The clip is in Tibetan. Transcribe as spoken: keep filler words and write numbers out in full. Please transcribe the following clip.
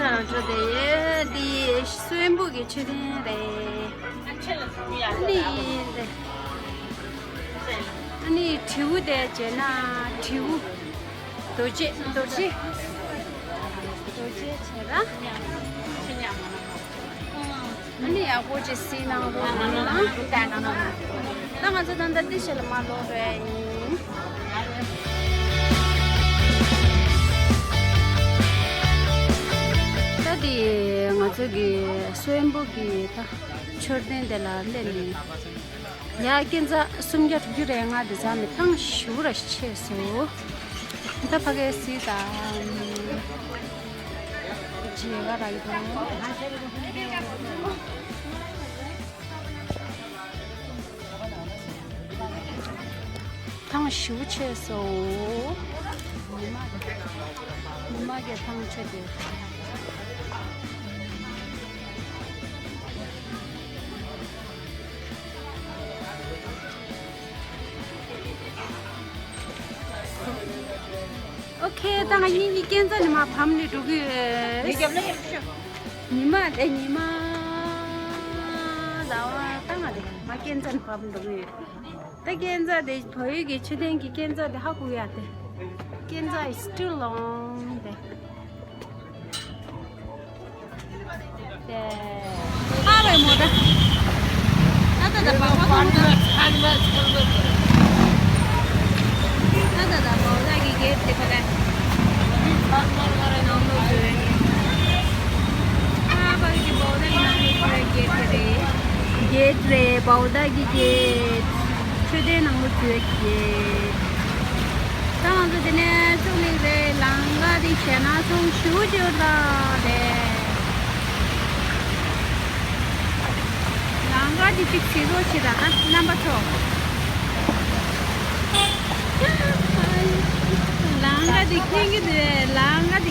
རང་འགྲོ་དེ་ཡོད། འདི་སོན་པོ་གི་མཆོད་རྟེན་རེད། ཨ་ནི་འདི། ཨ་ནི་དྲེའུ་དེ་བྱས་ན་དྲེའུ། རྡོ་རྗེ། རྡོ་རྗེ། རྡོ་རྗེ་བྱས་ར། ཨ་ནི་ཡག་པོ་ཅིག་གཟིགས་གནང་རོགས་གནང་། ད་ང་ཚོ་ད་ལྟ་ཏི་ཤ་ལ་མར་ལོག་འགྲོ་ཡ་ཡིན། ད་དེ་ང་ཚོ་གི་སོན་པོ་གི་ད་མཆོད་རྟེན་དེ་ལ་སླེབས་ནས། ཡ་སྐས་འཛེག་སུམ་བརྒྱ་དྲུག་ཅུ་རེ་ལྔ་དེ་ཚང་མས་ཐང་ཞུ་ར་ཆེ་སོ། ད་ཕ་གའི་སི་དང་། བརྗེ་བ་རག་གི་འདུག་ཐང་ཞུ་ཆེ་སོ། ཉི་མ་གི་ཐང་ཆེ་དེ། ཨོ་ཁེ། ད་ང་གཉིས་ཀྱི་སྐས་འཛེག་ནས་མར་བབས་ནས་འགྲོ་གི་ཡོད། ཉི་མ་དེ་ཉི་མ། ཟླ་བ་ད་ང་དེ་མར་སྐས་འཛེག་ནས་བབས་འགྲོ་གི་ཡོད། ད་སྐས་འཛེག་དེ་བལ་ཡུལ་གྱི་མཆོད་རྟེན་གྱི་སྐས་འཛེག་དེ་ཧ་གོ་ཡ་དེ། སྐས་འཛེག is too long དེ། ཨ་བའི་མོ་ད། ཨ་ད་ད་བག་བག་གོང་ད། ཨ་ད་ད་བོ་ད་གི་གེ་ཊི་དེ་ཕ་ག་ནང་ལོགས་འཛུལ་བའི་གེ་ཊི། ཨ་ཕ་གི་བོ་ད་གི་ནང་ལོགས་འཛུལ་བའི་གེ་ཊི་དེ་རེད། གེ་ཊི་རེད། བོ་ད་གི་གེ་ཊི། མཆོད་རྟེན་ནང་ལོགས་འཛུལ་བའི་གེ་ཊི། ད་ང་ཚོ་དེ་ནས་ཅུང་ལེགས་རེད། ལམ་ཁ་དེ་ཞེད་སྣང་ཚོང་ཞུ་རྒྱུ་ལ་རེད། ལམ་ཁ་དེ་གཅིག་བྱེད་རོགས་བྱེད་ད་ད་རྣམ་པ་ཚོ། ལམ་ཁ་དེ་མཁྱེན་གྱི་འདུག་རེད། ལམ་ཁ་